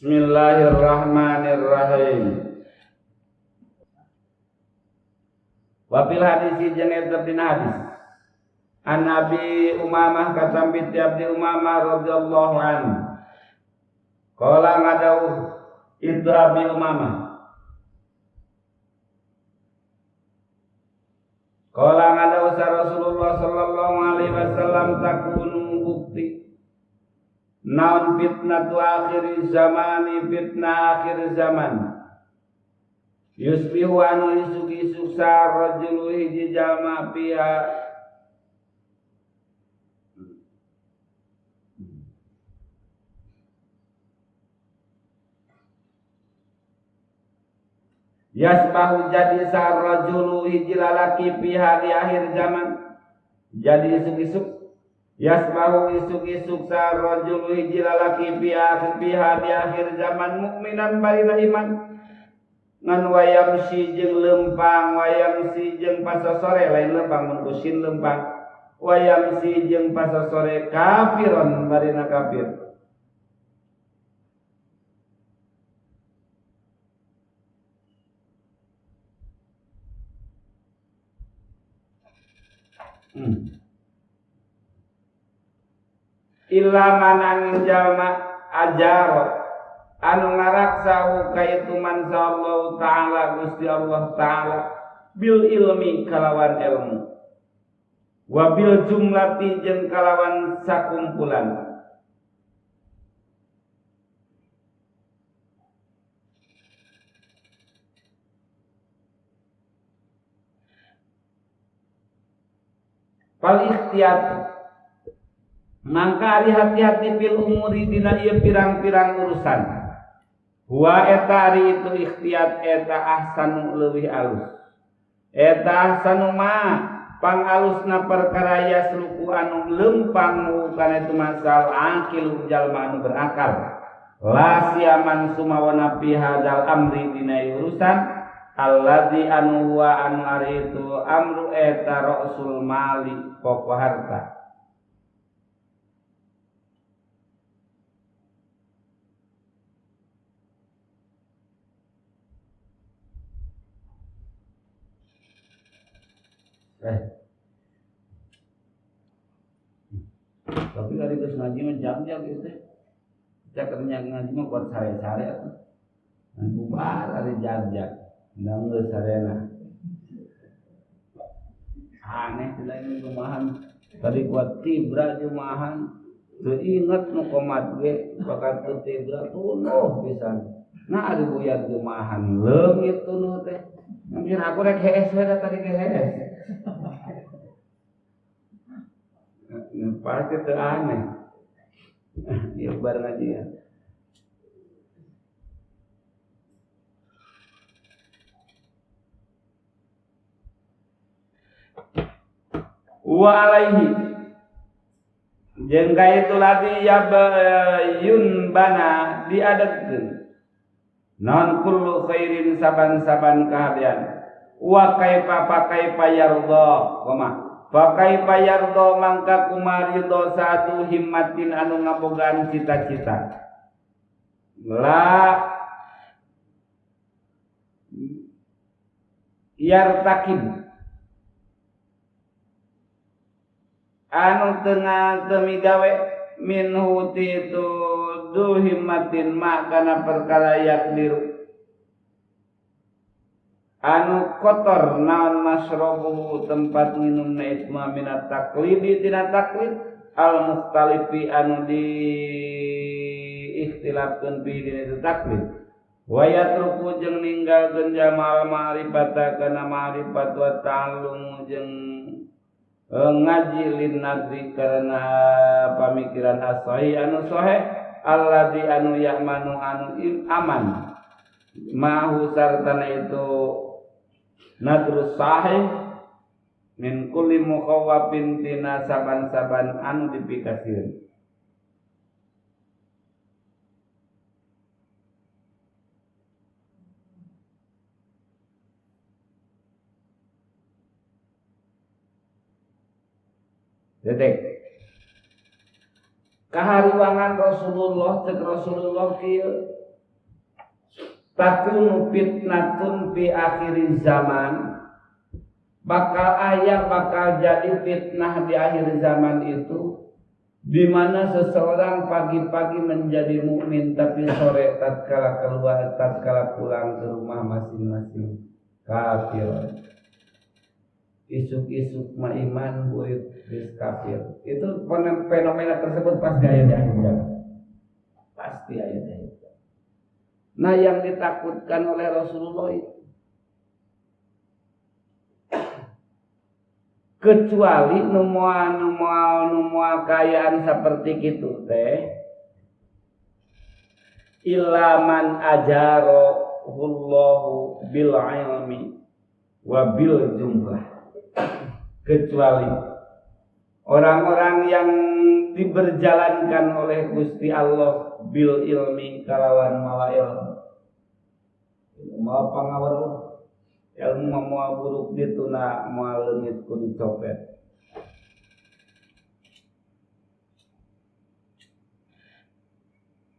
Bismillahirrahmanirrahim. Wa fil hadisi jeung eta dina hadis. An Abi Umamah katampi ti Abi Umamah radhiyallahu anhu. Qala ngadauh itu Abi Umamah. Qala ngadauh Rasulullah sallallahu alaihi wasallam takunu bukti naon fitnatu akhir zamani fitnah akhir zaman. Yusbihu anu isuk-isuk sarajulu hiji jalma piha yasbahu jadi sarajulu hiji lalaki piha di akhir zaman. Jadi isuk-isuk yasbahu isuk-isuk sarajulu hiji lalaki piha di akhir zaman mukminan barina iman ngan wayam si jeung lempang wayam si jeung pasosore lain lempang mun kusin lempang wayam si jeung pasosore kafiron barina kafir. Illa manangin jalma ajaro anu ngaraksahu ka itu man sallallahu ta'ala Gusti Allah ta'ala bil ilmi kalawan ilmu wa bil jumlati jeung kalawan sakumpulan. Fal ikhtiyat mangka ari hati-hati fil umuri dina ieu pirang-pirang urusan. Wa eta ari itu ikhtiyat eta ahsanu leuwih alus. Eta ahsanu ma pangalusna perkara yasluku anu lempang kana itu masal akil jalma anu berakal. La siaman sumawana fi hadzal amri dina urusan alladzi anu wa anu ari itu amru eta ra'sul mali pokok harta. Tapi kali geus ngaji mah jam-jam gitu teh. Kita kerja ngaji mah kuat sare-sare atuh. Bubar ari jam-jam. Ndang geus sarena. Aneh teh lain rumahan. Tadi kuat tibra jumahan. Teu inget nu komat ge bakat teu tibra tunuh pisan. Nah ari buyag jumahan leungit tunuh teh. Mungkin aku rek hees we da tadi ge hees. Pasti itu aneh. Ya bareng aja ya. Wa alaihi jeung ka itu ladi yun bana diadegkeun non kullu khairin saban-saban kahadean wa kaifa fa kaifa yarda koma fa kaifa yarda mangka kumaridho satu himmatin anu ngabogaan cita-cita la yartakin anu tengah temigawe minhu itu du himmatin ma kana perkara yakdiru anu kotor naon masrobuhu tempat minumna itu ma minat taklidi tina taklid al mukhtalifi anu di ikhtilafkeun bi dina itu taklid wa yatruku jeung ninggalkeun jamal ma'rifata kana ma'rifat wa ta'allum jeung ngaji lin nadri karena pamikiran as-sahih anu sahih alladzi anu ya'manu anu aman mahu sartana itu nadrus sahih min kulli mukhawwafin tina saban-saban anu dipikasieun. Detik. Kahariwangan Rasulullah cek Rasulullah kieu Takunu fitnatun fi akhir zaman, bakal aya bakal jadi fitnah di akhir zaman itu, di mana seseorang pagi-pagi menjadi mukmin tapi sore tatkala keluar, tatkala pulang ke rumah masing-masing kafir. Isuk-isuk ma iman burit geus kafir. Itu fenomena tersebut pasti aya di akhir zaman. Pasti aya di akhir zaman. Nah, yang ditakutkan oleh Rasulullah itu kecuali nu moal kaayaan seperti kitu teh ilaman ajarahullahu bil ilmi wa bil jumlah, kecuali orang-orang yang diberjalankan oleh Gusti Allah bil ilmi kalawan mawa ilmu, mawa pangaweruh ilmu moal buruk dituna moal leungit ku dicopet.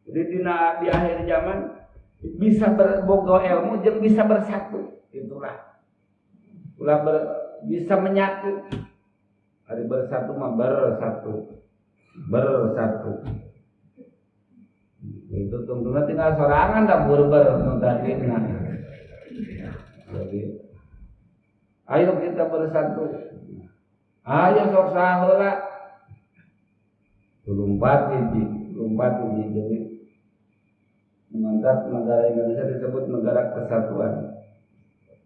Jadi dina di akhir zaman bisa berboga ilmu jeung bisa bersatu, itulah ulah bisa menyatu. Ari bersatu mah bersatu, bersatu. Itu tungtungna tinggal sorangan da berber nu tadina. Jadi ayo kita bersatu. Ayo sok saheula. Lompat hiji, lompat hiji. Jadi mantap, negara Indonesia disebut negara kesatuan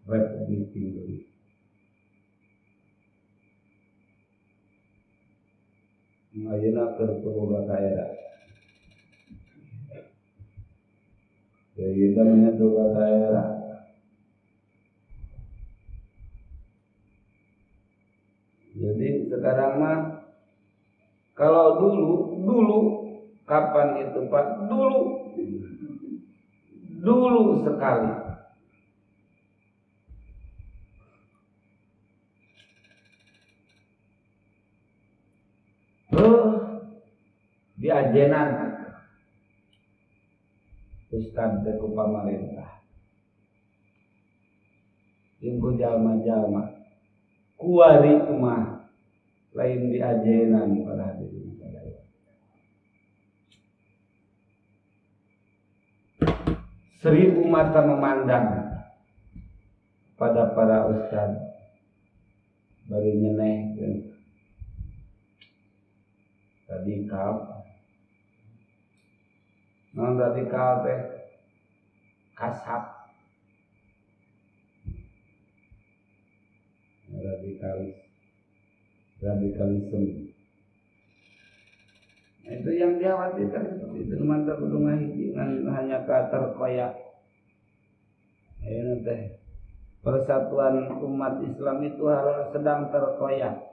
Republik Indonesia. Ayeuna keur boga kaera. Ayeuna nya boga kaera. Jadi sekarang mah kalau dulu kapan itu Pak? Dulu sekali. Di ajenan ustad teh ku pamarentah. Jeung ku jalma-jalma kuari mah lain di ajenan para hadirin sadaya. 1000 mata memandang pada para ustad bari nyeneh radikal. Non radikal teh kasap, radikalis, radikalisme. Nah, itu yang dikhawatirkan seperti itu. Mantap kudu ngahiji ngan hanya terkoyak. Ayeuna teh persatuan umat Islam itu harus sedang terkoyak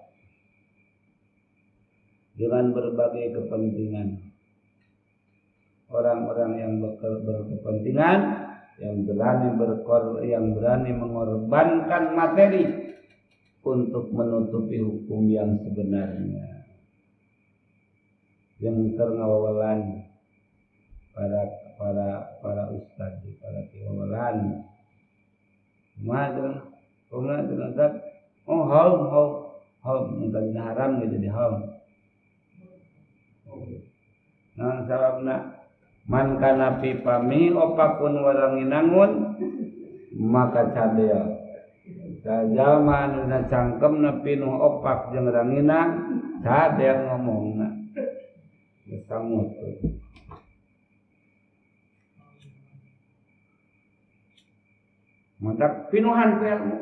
dengan berbagai kepentingan. Orang-orang yang berkepentingan, yang berani mengorbankan materi untuk menutupi hukum yang sebenarnya, yang terngawalan para ustadz, para kiwalan. Mah dengan oh haum tadi haram gitu di haum. Nah sababna man kana fi pami opakun waranginangun maka cadel. Sajalma anu cangkemna pinuh opak jeung ranginang cadel ngomongna. Geus mantap pinuhan ku ilmu,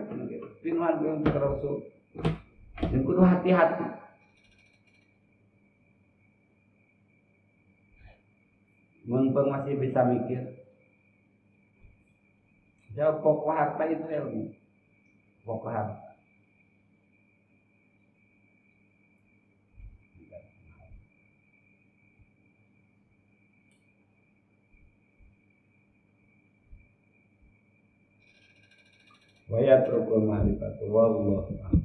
pinuhan ku ilmu Rasul. Jeung kudu hati-hati. Mumpung masih bisa mikir. Jawab pokok harta itu ilmu. Pokok harta. Wa yatrukul ma'rifatu wallahu a'lam.